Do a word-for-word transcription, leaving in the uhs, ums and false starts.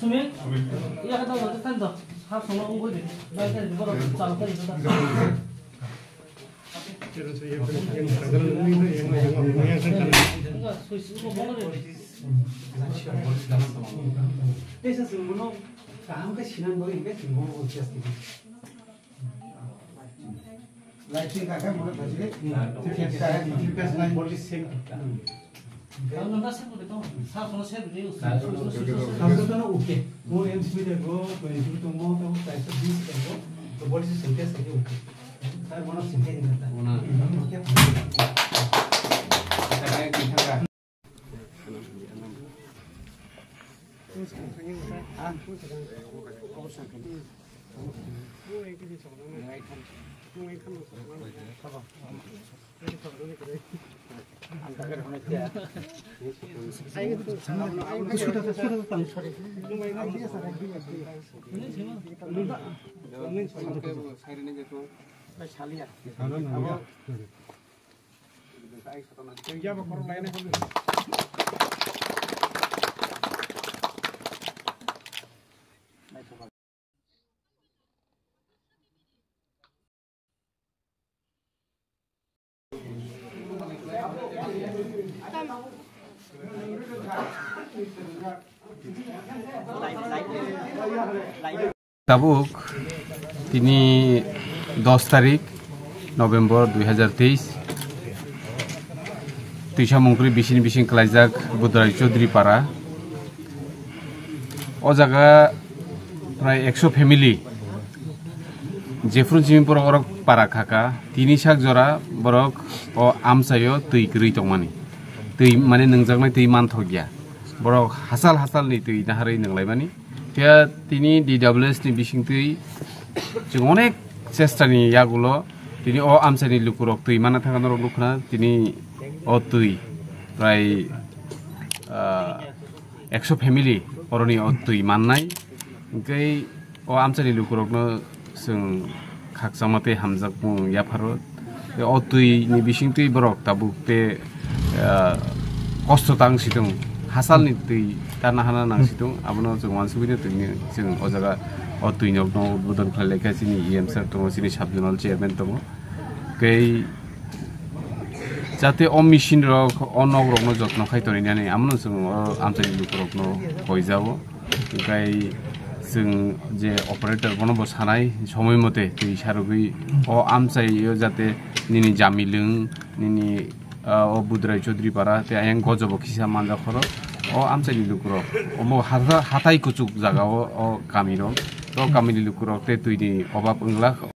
Sumit, iya kata lo kan to, ha sono ungkoi de, bai kan di boro chal kan di ta. Enggak, sui sui ko bolo de. Tesa sung mono kaham ke sinan bolo, enggak sung mono. Lighting ka khe mona thajili. Thank you. Ang nang se bude tong, sa sono se bude. Sa sono uke. Mo M C B de go, twenty two tong mo, tong taisa bis tong mo. To body se sente se uke. Sir, mona sente ni ta. Mona. Tabuk tini dos tarik November dui hajar teis, twisa mungkri bising bising kalaijak Budrai Chaudhary Para. O jaga prai ekso family, jephru simi borok orok para khaka, tini sak jora borok o amchaio twi kwrwi tongmani. Twi mane nwngjaknai twi manthokya. Borok hachal hachal ni twi naharwi nwnglaimani. Phiya tini D W S ni bisingtwi chwng onek chesta ni yagulo tini o amchai ni lukurok twi manna thangna norok nukhna tini o twi prai, ah, ekso family oroni o twi mannai. Hwnkhe o amchai ni lukurokno chwng khakchangma tei hamjakmung yapharo. Tei o twi ni bising twi borok tabuk tei, ah, kosto tang situng, hachal ni twi ta nahana nang situng, abono chwng uansugwi no twi ni chwng o jaga o twi nok no udbodon khlai laikha chini E M sir tongo, chini sub zonal chairman tongo. Tei jate o machine rok o nok rok no jotno khai toni nani, abono chwng o amchai ni lukurok no koi jabo. Hwnkhe chwng je operator bono bo sanai somoi mote twi sarogwi o amchaio jate nini jami lwng, nini, ah, o Budrai Chaudhary Para tei ayang gojobo kisa manjak khoro o amchaini lukurok. Omo hatha-, hatai kuchuk jagao o kamirok. To kamini lukurok tei twini obab wnglak.